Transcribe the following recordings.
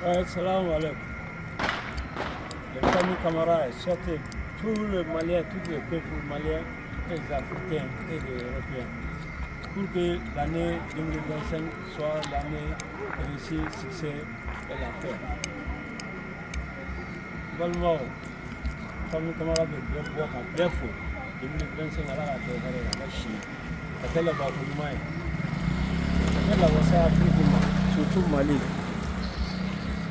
Salam alaikum. Les familles Camara souhaitent tous les Maliens, tous les peuples maliens, et les Africains et les Européens, pour que l'année 2025 soit l'année réussie, succès et la paix. Balimaw, famille Camara bɛ bɛɛ bɔ ka bɛɛ fo. 2025, Ala k'a kɛ hɛrɛ ye, a ka si ka kɛ labanko ɲuman ye, ka kɛ lawasa ye Afiriki ma, surtout Mali,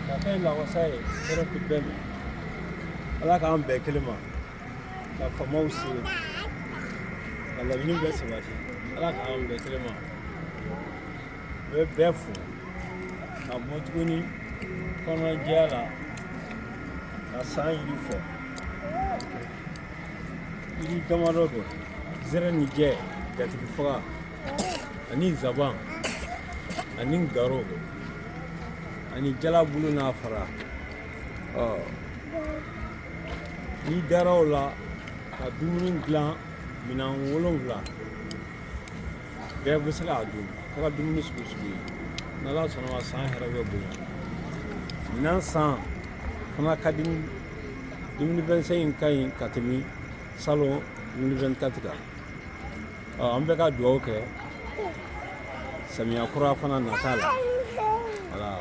ka kɛ lawasa ye Europe bɛɛ ma. Ala k'an bɛn kelen ma, ka faamaw se ka laɲini bɛɛ sabati. Ala k'an bɛn kelen ma. U bɛ bɛɛ fo ka bɔ tuguni kɔnɔjɛya la ka san yiri fɔ. Yiri damadɔ don: zɛrɛ ni jɛ, jatigi faga ani zaban ani garo ani jalabulu n'a fara. Ɔ n'i dara o la ka dumuni dilan, minɛn 7 bɛɛ bɛ se k'a dun. Kɛra dumuni sugu sugu ye, n'Ala sɔnna ma, san hɛrɛ bɛ bonya. Minɛn san fana ka di. 2025 in ka ɲi ka tɛmɛ salon 2024 kan. Ɔ an bɛ ka dugawu kɛ samiya kura fana nata la. Wala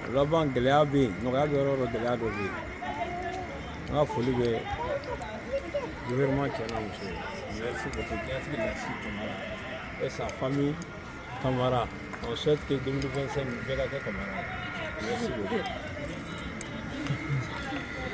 o laban, gɛlɛya bɛ yen, nɔgɔya bɛ yɔrɔ o yɔrɔ, gɛlɛya dɔ bɛ yen. N ka foli bɛ gouvernement cɛ n'a muso ye. Merci beaucoup. Diɲɛtigi Lasi Kamara et sa famille Kamara, on souhaite que 2025 bɛɛ ka kɛ Kamara ye. Merci beaucoup.